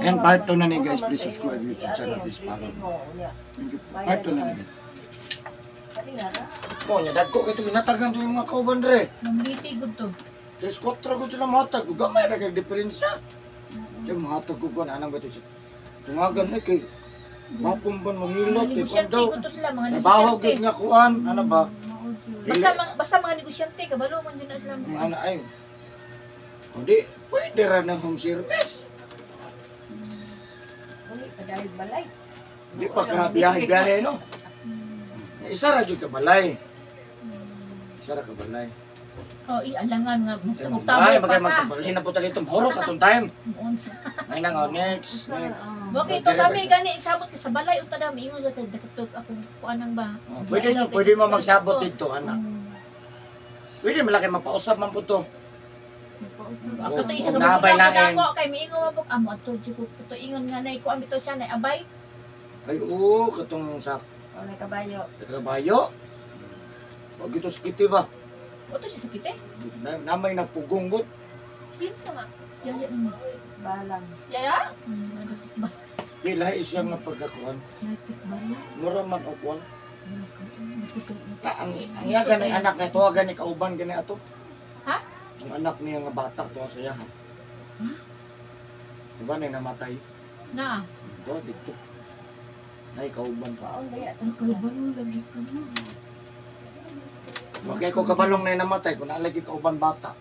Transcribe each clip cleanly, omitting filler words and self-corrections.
And part 2 na ni, guys, please subscribe YouTube channel, please follow. Thank you. Part 2 na ni, guys. Mo nya dagko kay itong inatagan to yung mga kauban dre. Mamliti gud to. Tres kwatro ko sila mahatag. Gamay ra kay diferensya. Siya mahatag ko kuan anang ba to siya. Tungagan eh kay mapumban mo hilot kay Negosyante daw. gud to sila, mga Trabaho negosyante. gid nga kuan ano ba? Basta mga negosyante kabalo man jud na sila. Ang ana ay. Hindi, pwede ra ng home service. Uli, padahil balay. Hindi pa ka biyahe-biyahe, no? Isa ra jud ka balay. Isa ra ka balay. Oh, alangan nga Ay, magtabay ay, pa magay ka. magtabalhin na po talito. Horo ka tong time. Unsa? Ay na nga, next, next. Okay, to kami gani sabot ka sa balay unta dami ingon sa dakatot akong kuanang ba. Oh, pwede nyo, pwede mo magsabot dito, anak. Pwede malaki mapausap man po to. Ako to isa Kung ka nabay masula lain. ko kay miingon man po amo ato jud ko to ingon nga nay kuan bitaw siya nay abay. Ay, oo, katong sa O, may kabayo. kabayo. Wag ito sakiti ba? O to siya sakit eh. Namay nagpugong. Kinsa nga? Yaya naman. Balang. Yaya? Nagatik ba? Di lahi siya nga pagkakuan. Mura man o kuan. Sa ang iya gani anak nga tuwa gani kauban gani ato. Ha? Ang anak niya nga bata tuwa sa iya. Ha? Diba na namatay? Na. Do dito. Nay kauban pa. Paon gaya to sila. Wa kay ko kabalong na namatay kung naalagi kauban bata.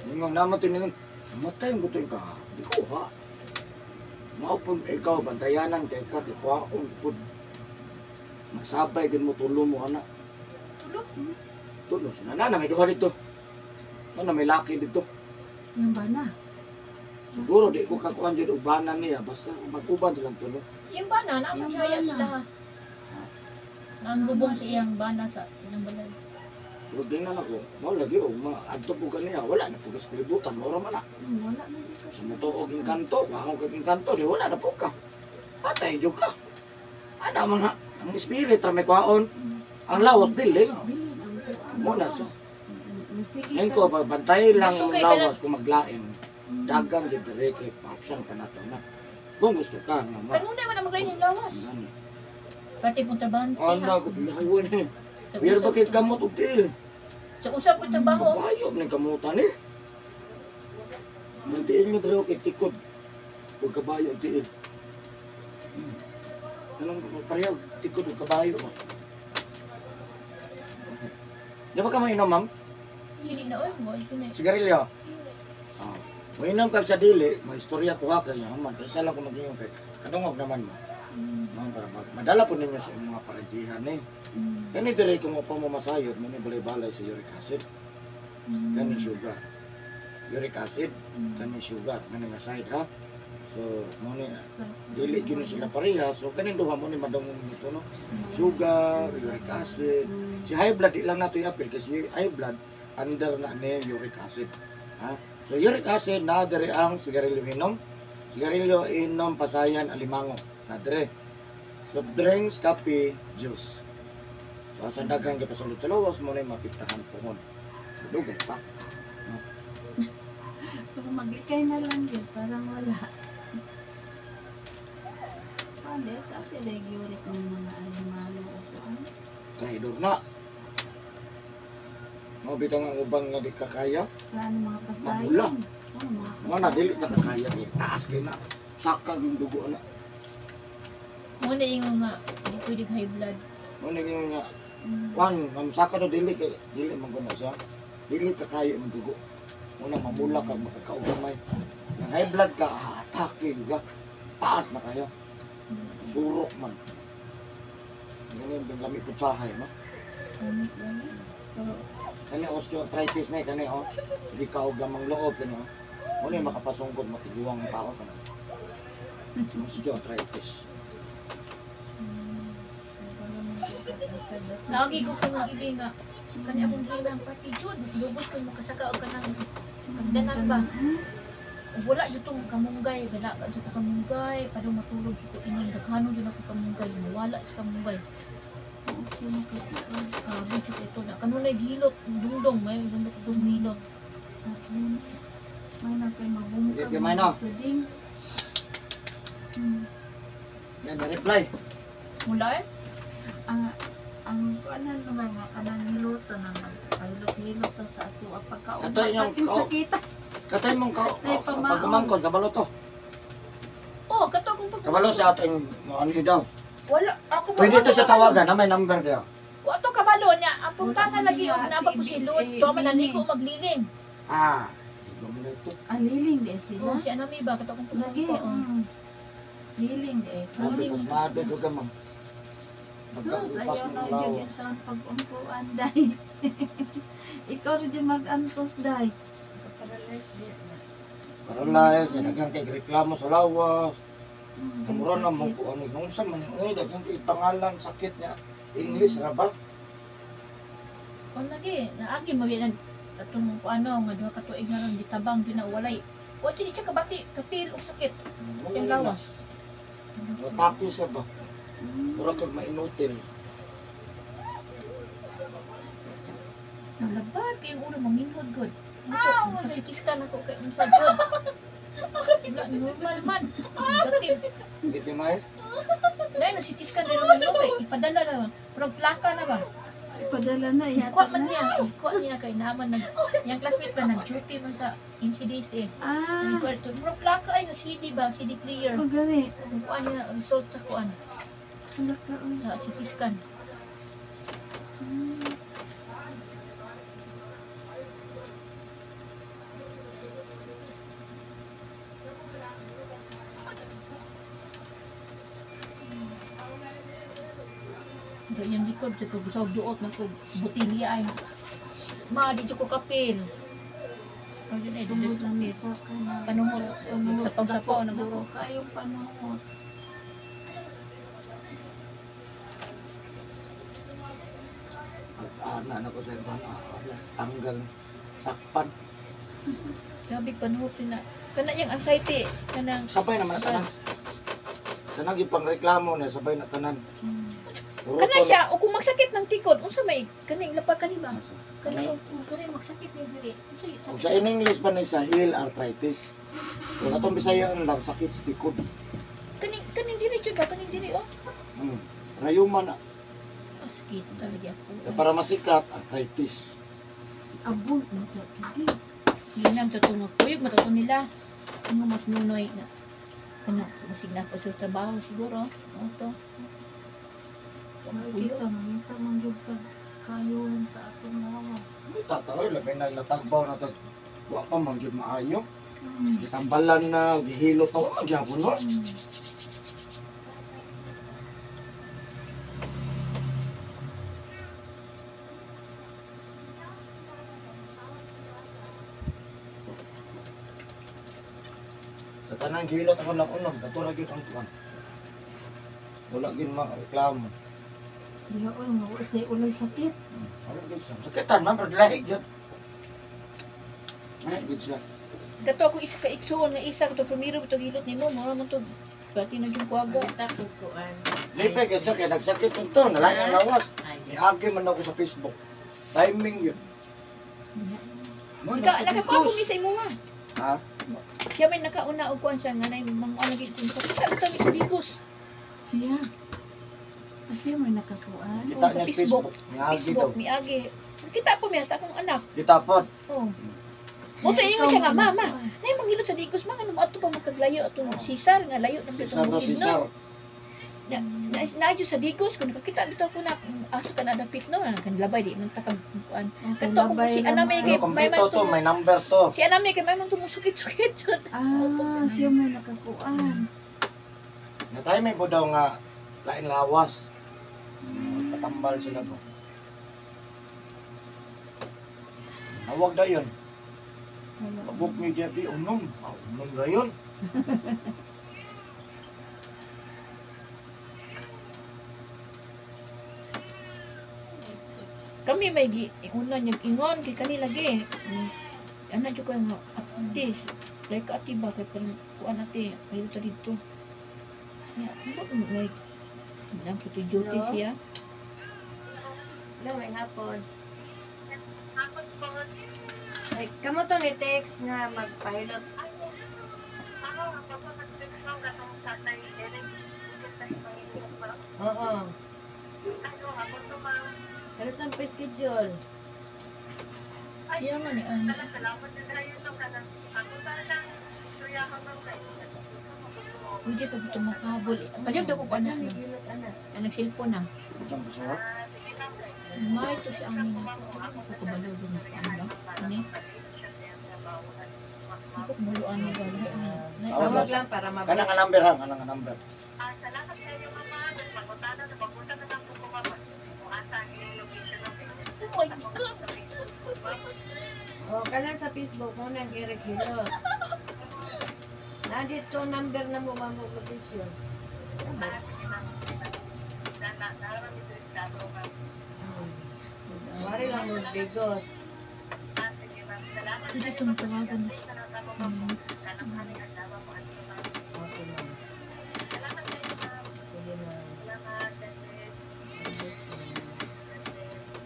Ningon namatay ningon namatay mo to ka. Di ko ha. Mao pud ikaw bantayanan kay ka kay kuhaon pud. Magsabay gid mo tulo mo ana. Tulo. Tulo sa na may duha dito. Ano may laki dito. Yung ba na? Siguro di ko kakuan jud ubanan niya basta mag-uban silang tulo. Yung bana na ang Yung yaya bana. sila. Na ang bubong sa iyang bana sa ilang balay. Pero di na ako, mao lagi og maadto po kaniya, wala na po ka sa kalibutan, mao ra man na. Wala na di ka. Sa motuog engkanto, kuha kag engkanto, di wala na po ka. Patay jud ka. Ana man na, ang spirit ra may kuhaon, ang lawas dili. Bilin ang kuan. Mo na so. Sige Ngayon ko bantay lang ang Okay, lawas kung maglain. Dagan jud dire kay option pa nato na. Kung gusto ka nga ma. Kanunay man ang maglain yung lawas. Ano? Pati pong trabahante Ana ha. ko biyawan eh. Sa Where usap ba kay kamot og tiil? Sa usap po trabaho. Kabayo man kamutan eh. Ang tiil niya dalawa kay tikod. Huwag kabayo ang tiil. Anong pareho tikod ug kabayo ba? Di ba ka mo inom, ma'am? Dili na oy, mo ito na. Sigarilyo? Ah. Mainom kag sa dili, may istorya ko ha kay man. Kaysa lang ko mag-ingon kay kadungog naman mo. Ma'am, para madala po ninyo sa inyong mga parintihan eh. Kani dire kung pa mo masayod, mo ni balay-balay sa uric acid. Kani sugar. Uric acid, kani sugar, kani nga side ha. So, mo ni dili gyud ni sila pareha. So kaning duha mo ni madungog nito no. Sugar, uric acid. Si high blood di lang nato i-appeal kasi high blood under na ni uric acid. Ha? So uric acid na diri ang sigarilyo inom. Sigarilyo inom pasayan alimango. Na dire. Soft drinks, kape, juice. So asa daghan kay pasulod sa lawas mo na mapiktahan pohon. Dugay pa. Kung maglikay na lang yun, parang wala. Pwede, kasi uric ng mga alimano o kuan. Traidor na. Mao bitang ang uban nga di kakaya. Wala na mga pasayan. Mamula. Oh, mga Mo na dili na kakaya kay taas kay na. Saka yung dugo na. Mo na ingon nga di pwede high blood. Mo na ingon nga kwan, ang saka to dili kay dili man guna siya. Dili ka kaya imong dugo. Mo na mamula ka makakaugamay. Nang high blood ka, atake ka. Taas na kayo. Surok man. Ganyan yung lami putsahay, no? Pero Kani osteoarthritis na eh, kani oh. Sige ka og lamang loob kani oh. Mo na yung makapasungkot matiguang ang tao kana. Osteoarthritis. Naagi ko kung mag-ili nga. Kani akong dream ang party jud. Lubot ko makasaka og kanang kagdanan ba. Ug wala jud tong kamunggay, gala ka jud ko kamunggay, padung matulog jud ko ingon daghano jud ako kamunggay, mawala sa kamunggay. Grabe jud ito na kanunay gihilot, dungdong may dungdong dung hilot. May na kay mabungkag. Okay, may na. Tuding. Yan, na-reply. Mula eh. Ang kuanan naman nga kanang niluto na magpahilot-hilot ta sa ato ang pagkaon. Ato inyong sakita. Katay mong ka, Ay, pamaon. pagumangkon, kabalo to. Oh, kato akong pag Kabalo sa ato yung ano daw. Wala ako Pwede to sa tawagan, na may number daw. Wa to kabalo niya. Ang punta na Wala lagi niya, og napa si ko silot. eh, To man naligo Bini. maglilim. Ah, di ba man ito? Ah, liling di sila. Oh, si Anami ba kato akong Lagi. pagmangko. Oh. Liling di. Sabi, mas maabi ko ka ma'am. Sus, Pagkalupas ayaw mo na lawa. dyan itang pag-umpuan, day. Ikaw rin dyan mag-antos, day. Paralyze di na. Paralyze, yan, daghang kay reklamo sa lawas. Kamura na mo Sakit. ko ano, nung sa man uy, daghang kay pangalan sakit niya. English ra ba? Kon lagi naagi mabi nag atong ko ano nga duha ka tuig na ron gitabang gyud na walay. Wa jud siya kabati, kapil og sakit yung lawas. Mataki siya ba? Mura kag mainutil. Nalabar kay ulo manginhod gud. Muto, pasikiska na ko kay unsa gud. Wala, normal man. Negative. Hindi si May? Dahil na CT scan rin naman kay ipadala na ba. Murag plaka na ba. Ipadala na, Kuha ihatag man na. niya, kuha niya kay naman nag yang classmate ba nag duty man sa MCDC. Ah, Kuha to murag plaka ay na CD ba, CD player. ang gani. Kuha niya result sa kuan Hala ka, oh. sa CT scan. Pero yung likod sa pagbusaw duot na ko butilya ay. Ma, di ko kapil. Pero yun ay, Tungod dito lang isa ka na. Panuhot. Panuhot. Sapaw-sapaw na Dako ko. kayong panuhot. At ana na ko sa ibang wala. Tanggal sakpan. Grabe panuhot na. Kana yung anxiety, kanang Sabay naman na tanan. Kanang ipang reklamo niya, sabay na tanan. Puro kana to- siya o kung magsakit ng tikod unsa may kaning lapa kani ba? Kani kani magsakit ni diri. Unsa Kung sa in English pa ni sa heel arthritis. Kung atong Bisaya lang sakit sa tikod. Kaning kaning diri jud ba kaning diri oh. Rayuma na. Ah, sakit talaga ako. Kaya para masikat, arthritis. Si Abon, ang dati. Hinam to nga kuyog matato nila. Nga mas nunoy na. Kana masig na pa sa trabaho siguro. Ano to? Kita, mangita man jud pag kayuhan sa atong lawas. Hindi tataoy, labi na natagbaw na tag. Wa pa man gyud maayo. Gitambalan na, gihilot na, wa man gyapon no. Sa tanang gihilot ako ng unom, katura gyud ang kuan. Wala gyud mareklamo. Diha oy, nga wa say ulay sakit. Wala gyud siya. Sakitan man, pero lahi gyud. Ay, gyud siya. Kato ako isa ka igsuon nga isa kato primero bitong hilot nimo mao man to pati na jud kuaga. Kita ko kuan. Lipe kasi kay nagsakit to, nalain ang lawas. Ice. Niagi man ako sa Facebook. Timing yun. Mo Ka nakakuha ko nasa mi sa imuha. Ha? Siya may nakauna og kuan siya nga nay mga lagi kung sakit sa mi sa Digos. Siya. Kasi may nakakuan. Kita sa niya sa Facebook. Facebook. Niagi daw. Facebook miagi. Kita po miya sa akong anak. Kita pod. Oh. Mo to ingon siya nga mama. Nay manghilot sa Digos man ano ato pa magkaglayo atong Cesar nga layo na sa Cesar itong daw, bukid Cesar. no. Na na sa Digos kung nakakita bitaw ko na asa ka na dapit no kan labay di man ta ka kuan. Kato kung si Anamay Ano, kay may man kompleto to, to. may number to. Si Anamay kay may man tumusukit-sukit. Ah, siya may nakakuan. Na timing po daw nga lain lawas. Patambal sila po. Nawag daw yun. Pabuk ni Debbie, unom. Ah, unom na yun. Kami may gi una niyang ingon kay kanila gi. Ana jud ka nga ate, like ate ba kay parang kuan ate kayo ta didto. Ya, ambot mo may nang sa duty Hello? siya. Hello, may hapon. Ay, kamo to ni text nga magpahilot. Ako, ako nag-text lang katong sa Oo. Pero saan pa schedule? Siya man ni ano. Pwede pa ito makabol. Palihog daw ko ko Ana, ana. may gilot ana. Ang nag-cellphone na. Saan pa siya? May to si Ani na. Ako kabalo din ako ano ba? Ani? Ako kabalo ani ba? Tawag Tawag lang para mabalik. Kanang nga number ha, kanang nga number. Oh my God! O, kanan sa Facebook mo nang Eric Hilot. Nandito number na mo ma'am og location. Wari lang mo Bigos. Pwede ito matawagan na siya. Okay, ma'am. Sige, ma'am.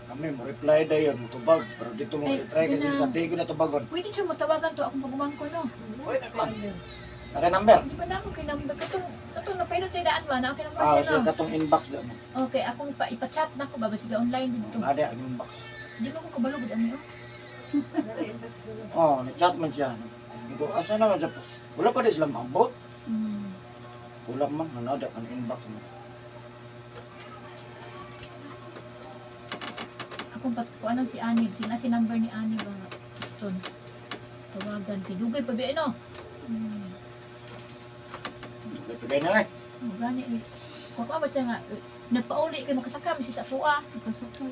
Kami mo reply dayon mo tubag pero dito mo Ay, i-try kasi yun na. sa di ko na tubagon. Pwede siya matawagan to akong pagumangko no. Pwede man. Naka number. Di ba na ako kay number katong katong napilot tayo daan ba na ako kay number Ah, siya so no. katong inbox da mo. Okay, akong pa ipa-chat na ko ba basiga online dito. Nade ang inbox. Di ba ko kabalo gud ani oh. Oh, ni chat man siya. Ko asa naman siya. Wala pa di sila maabot. Wala man nada ang inbox mo. Akong pat kuanan si Ani, sina si number ni Ani ba nga. Stone. Tawagan kay dugay pa bi no. Pwede na eh. Oh, gani ni. Kuha ba siya nga nagpauli kay makasaka mi sa atua. Pasakay.